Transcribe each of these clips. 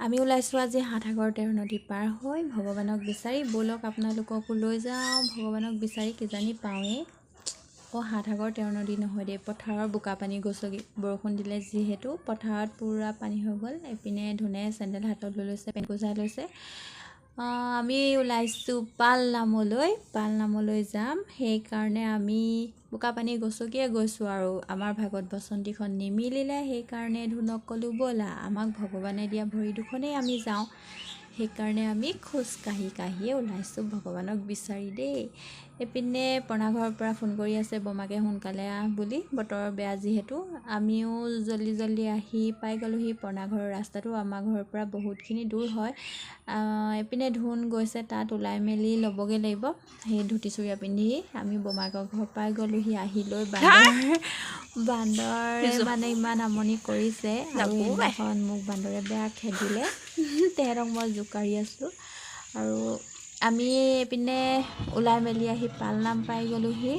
আমি ওলাইছোঁ আজি সাতসাগৰ 13 নদী পাৰ হৈ ভগৱানক বিচাৰি। ব'লক আপোনালোককো লৈ যাওঁ ভগৱানক বিচাৰি, কিজানি পাওঁৱেই। অঁ, সাতসাগৰ 13 নদী নহয় দেই, পথাৰৰ বোকা পানী গছকি। বৰষুণ দিলে যিহেতু পথাৰত পূৰা পানী হৈ গ'ল। এইপিনে ধুনে চেণ্ডেল হাতত লৈ লৈছে, পেণ্ট কোজাই লৈছে। আমি ওলাইছোঁ পালনামলৈ, পালনামলৈ যাম। সেইকাৰণে আমি বোকা পানী গছকিয়ে গৈছোঁ আৰু আমাৰ ভাগত বচন্তীখন নিমিলিলে। সেইকাৰণে ধুনক ক'লোঁ ব'লা, আমাক ভগৱানে দিয়া ভৰি দুখনেই আমি যাওঁ। সেইকাৰণে আমি খোজ কাঢ়ি কাঢ়িয়ে ওলাইছোঁ ভগৱানক বিচাৰি দেই। এইপিনে প্ৰণা ঘৰৰ পৰা ফোন কৰি আছে বমাকে সোনকালে আহ বুলি, বতৰ বেয়া যিহেতু। আমিও জল্দি জল্দি আহি পাই গ'লোহি। প্ৰণা ঘৰৰ ৰাস্তাটো আমাৰ ঘৰৰ পৰা বহুতখিনি দূৰ হয়। এইপিনে ধুন গৈছে, তাত ওলাই মেলি ল'বগৈ লাগিব সেই ধুতি চুৰিয়া পিন্ধি। আমি বমাকৰ ঘৰ পাই গ'লোহি। আহি লৈ বান্দৰে মানে ইমান আমনি কৰিছে। আৰু সেইদিনাখন মোক বান্দৰে বেয়া খেদিলে, তেহেঁতক মই জোকাৰি আছোঁ। আৰু আমি এইপিনে ওলাই মেলি আহি পালনাম পাই গ'লোহি।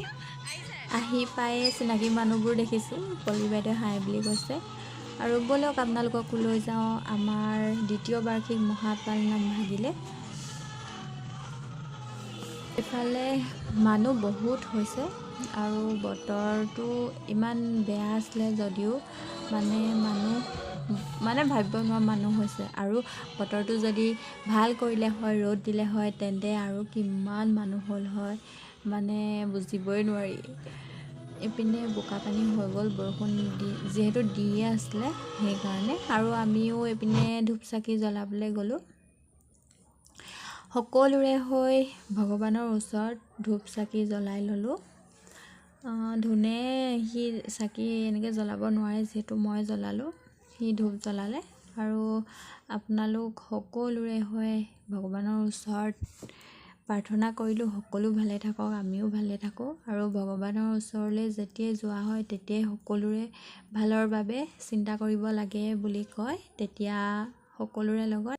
আহি পায়ে চিনাকি মানুহবোৰ দেখিছোঁ, পলি বাইদেউ হাই বুলি কৈছে। আৰু ব'লক আপোনালোককো লৈ যাওঁ আমাৰ দ্বিতীয় বাৰ্ষিক মহাপালনাম ভাগিলে। এইফালে মানুহ বহুত হৈছে আৰু বতৰটো ইমান বেয়া আছিলে যদিও মানে মানুহ মানে ভাবিব নোৱাৰা মানুহ হৈছে। আৰু বতৰটো যদি ভাল কৰিলে হয়, ৰ'দ দিলে হয়, তেন্তে আৰু কিমান মানুহ হ'ল হয় মানে বুজিবই নোৱাৰি। এইপিনে বোকা পানী হৈ গ'ল, বৰষুণ দি যিহেতু দিয়ে আছিলে সেইকাৰণে। আৰু আমিও এইপিনে ধূপ চাকি জ্বলাবলৈ গ'লোঁ। সকলোৰে হৈ ভগৱানৰ ওচৰত ধূপ চাকি জ্বলাই ল'লোঁ। ধুনে সি চাকি এনেকৈ জ্বলাব নোৱাৰে যিহেতু মই জ্বলালোঁ, সি ধূপ জ্বলালে। আৰু আপোনালোক সকলোৰে হৈ ভগৱানৰ ওচৰত প্ৰাৰ্থনা কৰিলোঁ, সকলো ভালে থাকক, আমিও ভালে থাকোঁ। আৰু ভগৱানৰ ওচৰলৈ যেতিয়াই যোৱা হয় তেতিয়াই সকলোৰে ভালৰ বাবে চিন্তা কৰিব লাগে বুলি কয়, তেতিয়া সকলোৰে লগত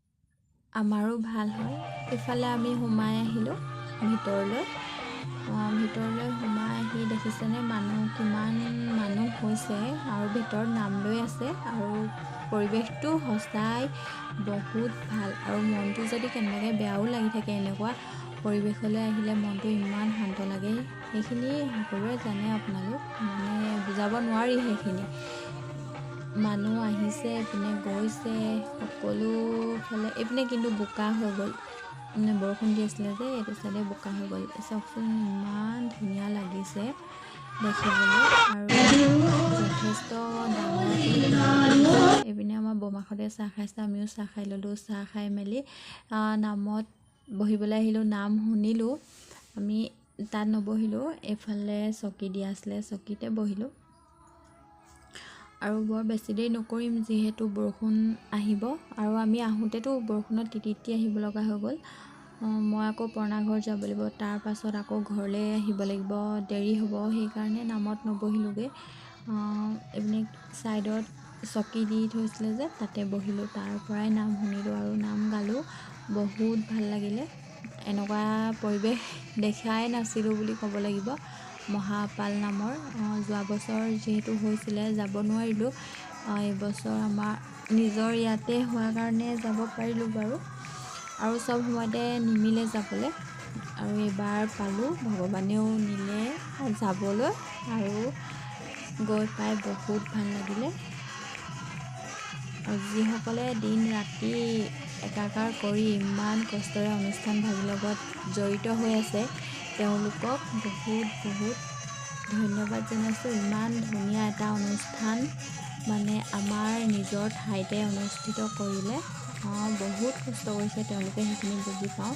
আমাৰো ভাল হয়। ইফালে আমি সোমাই আহিলোঁ ভিতৰলৈ। ভিতৰলৈ সোমাই আহি দেখিছেনে মানুহ কিমান মানুহ হৈছে আৰু ভিতৰত নাম লৈ আছে। আৰু পৰিৱেশটো সঁচাই বহুত ভাল। আৰু মনটো যদি কেনেবাকৈ বেয়াও লাগি থাকে, এনেকুৱা পৰিৱেশলৈ আহিলে মনটো ইমান শান্ত লাগে। সেইখিনি সকলোৱে জানে, আপোনালোক মানে বুজাব নোৱাৰি সেইখিনি। মানুহ আহিছে, এইপিনে গৈছে সকলোফালে। এইপিনে কিন্তু বোকা হৈ গ'ল, মানে বৰষুণ দি আছিলে যে এইটো চাইডে বোকা হৈ গ'ল। চাওকচোন ইমান ধুনীয়া লাগিছে দেখিবলৈ আৰু যথেষ্ট ডাঙৰ। এইপিনে আমাৰ বৰমাহঁতে চাহ খাইছে, আমিও চাহ খাই ল'লোঁ। চাহ খাই মেলি নামত বহিবলৈ আহিলোঁ, নাম শুনিলোঁ। আমি তাত নবহিলোঁ, এইফালে চকী দিয়া আছিলে, চকীতে বহিলোঁ। আৰু বৰ বেছি দেৰি নকৰিম যিহেতু বৰষুণ আহিব। আৰু আমি আহোঁতেতো বৰষুণত তিতি তিতি আহিব লগা হৈ গ'ল। মই আকৌ প্ৰণা ঘৰ যাব লাগিব, তাৰ পাছত আকৌ ঘৰলৈ আহিব লাগিব, দেৰি হ'ব, সেইকাৰণে নামত নবহিলোঁগৈ। এইপিনে ছাইডত চকী দি থৈছিলে যে তাতে বহিলোঁ, তাৰ পৰাই নাম শুনিলোঁ আৰু নাম গালোঁ, বহুত ভাল লাগিলে। এনেকুৱা পৰিৱেশ দেখাই নাছিলোঁ বুলি ক'ব লাগিব। মহাপাল নামৰ যোৱা বছৰ যিহেতু হৈছিলে যাব নোৱাৰিলোঁ, এইবছৰ আমাৰ নিজৰ ইয়াতে হোৱাৰ কাৰণে যাব পাৰিলোঁ বাৰু। আৰু চব সময়তে নিমিলে যাবলৈ, আৰু এইবাৰ পালোঁ, ভগৱানেও নিলে যাবলৈ আৰু গৈ পাই বহুত ভাল লাগিলে। আৰু যিসকলে দিন ৰাতি একাকাৰ কৰি ইমান কষ্টৰে অনুষ্ঠান ভাগিৰ লগত জড়িত হৈ আছে, তেওঁলোকক বহুত বহুত ধন্যবাদ জনাইছোঁ। ইমান ধুনীয়া এটা অনুষ্ঠান মানে আমাৰ নিজৰ ঠাইতে অনুষ্ঠিত কৰিলে, বহুত কষ্ট কৰিছে তেওঁলোকে, সেইখিনি বুজি পাওঁ।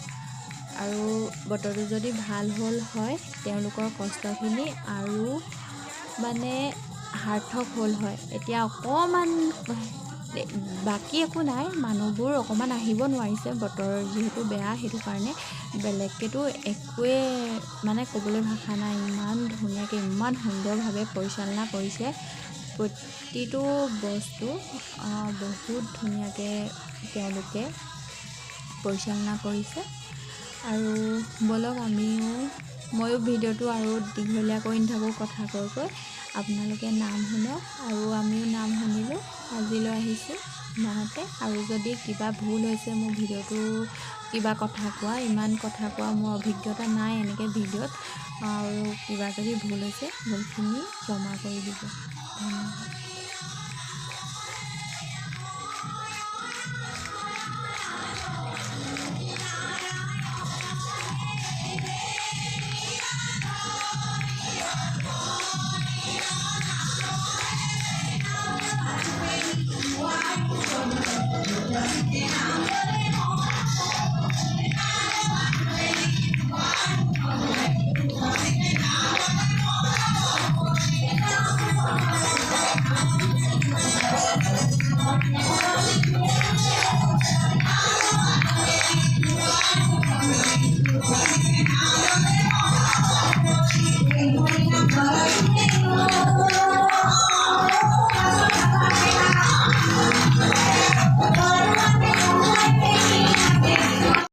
আৰু বতৰটো যদি ভাল হ'ল হয়, তেওঁলোকৰ কষ্টখিনি আৰু মানে সাৰ্থক হ'ল হয়। এতিয়া অকণমান বাকী একো নাই, মানুহবোৰ অকণমান আহিব নোৱাৰিছে বতৰ যিহেতু বেয়া, সেইটো কাৰণে। বেলেগকৈতো একোৱে মানে ক'বলৈ ভাষা নাই। ইমান ধুনীয়াকৈ ইমান সুন্দৰভাৱে পৰিচালনা কৰিছে প্ৰতিটো বস্তু, বহুত ধুনীয়াকৈ তেওঁলোকে পৰিচালনা কৰিছে। আৰু ব'লক আমিও, ময়ো ভিডিঅ'টো আৰু দীঘলীয়া কৰি নাথাকোঁ, কথা কৈ কৈ আপোনালোকে নাম শুনক আৰু আমিও নাম শুনিলোঁ। আজিলৈ আহিছোঁ। ইমানতে। আৰু যদি কিবা ভুল হৈছে মোৰ ভিডিঅ'টো, কিবা কথা কোৱা, ইমান কথা কোৱা মোৰ অভিজ্ঞতা নাই এনেকৈ ভিডিঅ'ত, আৰু কিবা যদি ভুল হৈছে ভুলখিনি ক্ষমা কৰি দিব। ধন্যবাদ।